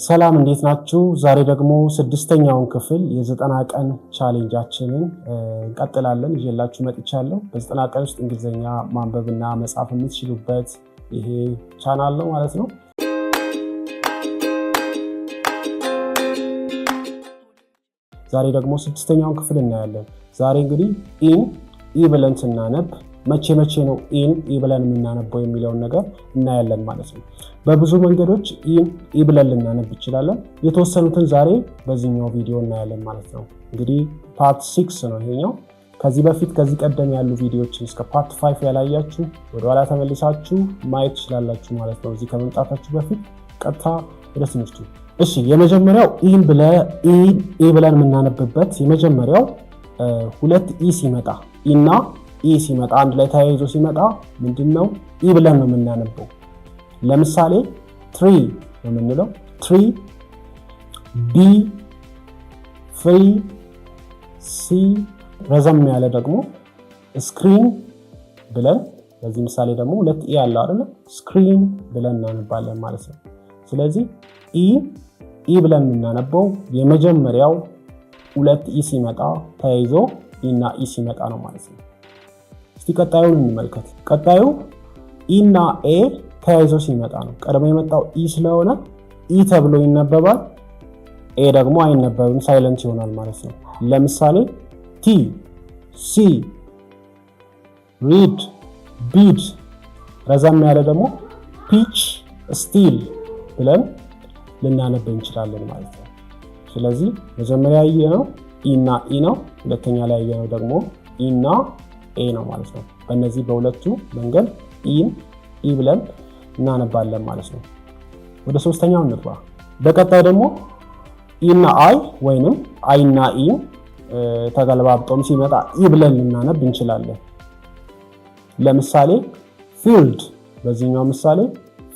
ሰላም፣ እንዴት ናችሁ? ዛሬ ደግሞ ስድስተኛውን ክፍል የ90 ቀን challenge ኣችንን እንቀጥላለን። ይዤላችሁ መጥቻለሁ። በ90 ቀን ውስጥ እንግሊዝኛ ማንበብና መጻፍ የምትችሉበት ይሄ ቻናል ነው ማለት ነው። ዛሬ ደግሞ ስድስተኛውን ክፍል እናያለን። ዛሬ እንግዲህ E ን ኢ ብለን ስናነብ መቼ መቼ ነው E ን ኢ ብለን የምናነበው የሚለውን ነገር እናያለን ማለት ነው። በብዙ መንገዶች E ን ኢ ብለን ልናነብ እንችላለን። የተወሰኑትን ዛሬ በዚህኛው ቪዲዮ እናያለን ማለት ነው። እንግዲህ part 6 ነው ይሄኛው። ከዚህ በፊት ከዚህ ቀደም ያሉ ቪዲዮዎችን እስከ part 5 ያላያችሁ ወደኋላ ተመልሳችሁ ማየት ትችላላችሁ ማለት ነው። እዚህ ከመምጣታችሁ በፊት ቀጥታ ወደ ትምህርቱ። እሺ፣ የመጀመሪያው E ን ኢ ብለን የምናነብበት የመጀመሪያው ሁለት E ሲመጣ፣ E እና E ሲመጣ፣ አንድ ላይ ተያይዞ ሲመጣ ምንድን ነው? ኢ ብለን ነው የምናነበው። ለምሳሌ tree ነው የምንለው። Tree፣ bee፣ free፣ see፣ ረዘም ያለ ደግሞ screen ብለን፣ በዚህ ምሳሌ ደግሞ ሁለት E ያለው አይደለ? Screen ብለን እናነባለን ማለት ነው። ስለዚህ E ኢ ብለን የምናነበው የመጀመሪያው ሁለት E ሲመጣ፣ ተያይዞ E እና E ሲመጣ ነው ማለት ነው። እስቲ ቀጣዩን እንመልከት። ቀጣዩ E እና A ተያይዞ ሲመጣ ነው። ቀድሞ የመጣው E ስለሆነ ኢ ተብሎ ይነበባል። A ደግሞ አይነበብም፣ silent ይሆናል ማለት ነው። ለምሳሌ tea፣ see፣ read፣ bid፣ ረዘም ያለ ደግሞ peach፣ steal ብለን ልናነብ እንችላለን ማለት ነው። ስለዚህ መጀመሪያ ያየነው E እና E ነው። ሁለተኛ ላይ ያየነው ደግሞ E እና A ነው ማለት ነው። በእነዚህ በሁለቱ መንገድ E ን ኢ ብለን እናነባለን ማለት ነው። ወደ ሶስተኛው እንግባ። በቀጣይ ደግሞ E እና I ወይንም I እና E ተገለባብጦም ሲመጣ ኢ ብለን ልናነብ እንችላለን። ለምሳሌ field፣ በዚህኛው ምሳሌ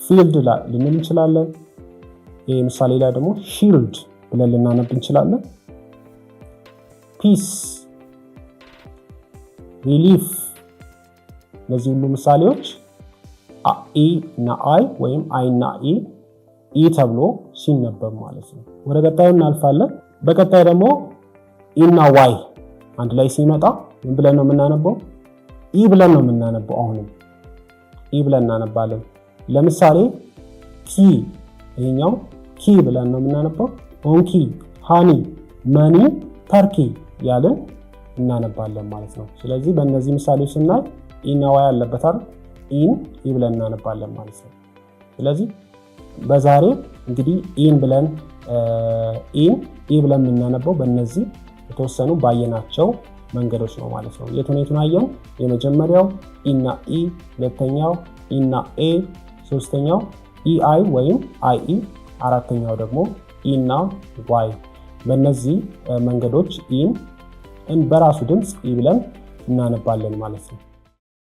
field ልንል እንችላለን። ይህ ምሳሌ ላይ ደግሞ shield ብለን ልናነብ እንችላለን። Peace፣ relief፣ እነዚህ ሁሉ ምሳሌዎች E እና I ወይም I እና E ኢ ተብሎ ሲነበብ ማለት ነው። ወደ ቀጣዩ እናልፋለን። በቀጣይ ደግሞ E እና Y አንድ ላይ ሲመጣ ምን ብለን ነው የምናነበው? ኢ ብለን ነው የምናነበው። አሁንም ኢ ብለን እናነባለን። ለምሳሌ key፣ ይሄኛው key ብለን ነው የምናነበው። Monkey፣ honey፣ money፣ turkey ያልን እናነባለን ማለት ነው። ስለዚህ በእነዚህ ምሳሌዎች ስናይ E እና Y ያለበት አይደል? E ን ኢ ብለን እናነባለን ማለት ነው። ስለዚህ በዛሬ እንግዲህ E ን ኢ ብለን የምናነበው በእነዚህ የተወሰኑ ባየናቸው መንገዶች ነው ማለት ነው። የቱን የቱን አየን? የመጀመሪያው E እና E፣ ሁለተኛው E እና A፣ ሶስተኛው E I ወይም I E፣ አራተኛው ደግሞ E እና Y። በእነዚህ መንገዶች E ን በራሱ ድምፅ ኢ ብለን እናነባለን ማለት ነው።